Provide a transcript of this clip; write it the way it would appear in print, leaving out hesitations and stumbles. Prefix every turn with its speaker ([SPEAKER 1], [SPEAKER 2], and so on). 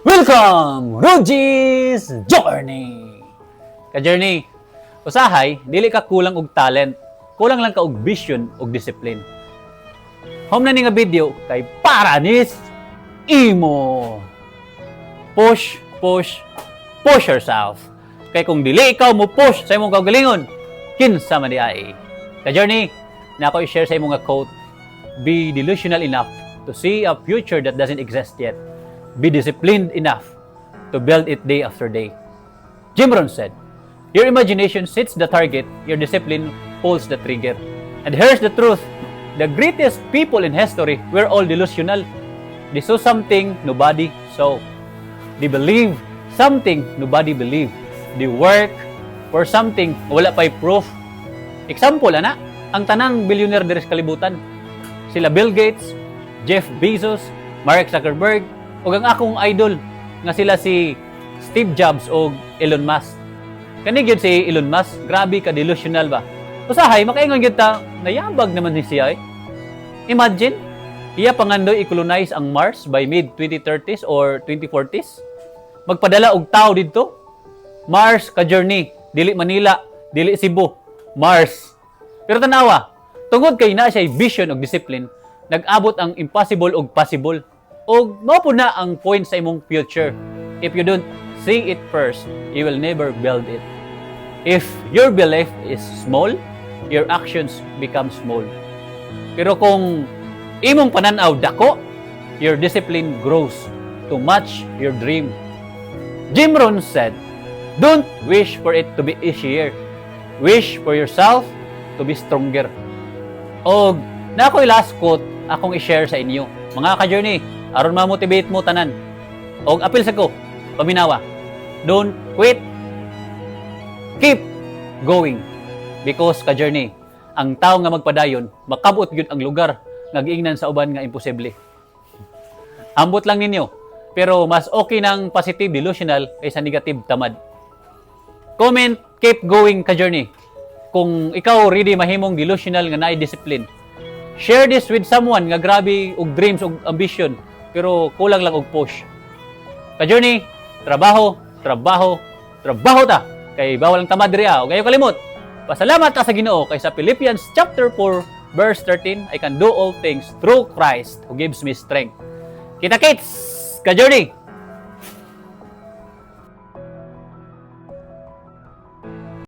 [SPEAKER 1] Welcome, Rugi's Journey! Ka-journey, usahay, dili ka kulang og talent. Kulang lang ka og vision og discipline. Home na ni nga video kay para nis imo. Push, push, push yourself. Kay kung dili ikaw mo push sa imong kaugalingon, kinsa man diay? Ka-journey, na ako i-share sa imong nga quote: "Be delusional enough to see a future that doesn't exist yet. Be disciplined enough to build it day after day." Jim Rohn said, "Your imagination sets the target, your discipline pulls the trigger." And here's the truth. The greatest people in history were all delusional. They saw something nobody saw. They believe something nobody believed. They work for something wala pa'y proof. Example, ana, ang tanang billionaire diri sa kalibutan. Sila Bill Gates, Jeff Bezos, Mark Zuckerberg, ug ang akong idol nga sila si Steve Jobs o Elon Musk. Kani gyud si Elon Musk, grabe ka delusional ba. Usahay makaingon gyud ta, nayabag naman ni siya eh. Imagine, iya pangandoy i-colonize ang Mars by mid 2030s or 2040s. Magpadala og tao didto. Mars ka journey, dili Manila, dili Cebu, Mars. Pero tanawa, tungod kay naa siya vision og discipline, nag-abot ang impossible og possible. Og mao po na ang point sa imong future. If you don't see it first, you will never build it. If your belief is small, your actions become small. Pero kung imong pananaw dako, your discipline grows to match your dream. Jim Rohn said, "Don't wish for it to be easier. Wish for yourself to be stronger." Og na ako'y last quote akong i-share sa inyo. Mga ka-journey, aron ma-motivate mo tanan. Og apil sa ko, paminawa. Don't quit. Keep going. Because ka-journey, ang tao nga magpadayon, makabot gyud ang lugar nga giingnan sa uban nga imposible. Ambot lang ninyo. Pero mas okay ng positive delusional kaysa negative tamad. Comment "keep going, ka-journey" kung ikaw ready mahimong delusional nga naay discipline. Share this with someone nga grabe og dreams og ambition pero kulang lang og push. Ka-journey, trabaho, trabaho, trabaho ta. Kay bawal ang tamad diri ah. Ug ayaw kalimot. Pasalamat ta sa Ginoo kay sa Philippians chapter 4 verse 13, "I can do all things through Christ who gives me strength." Kita kits, ka-journey.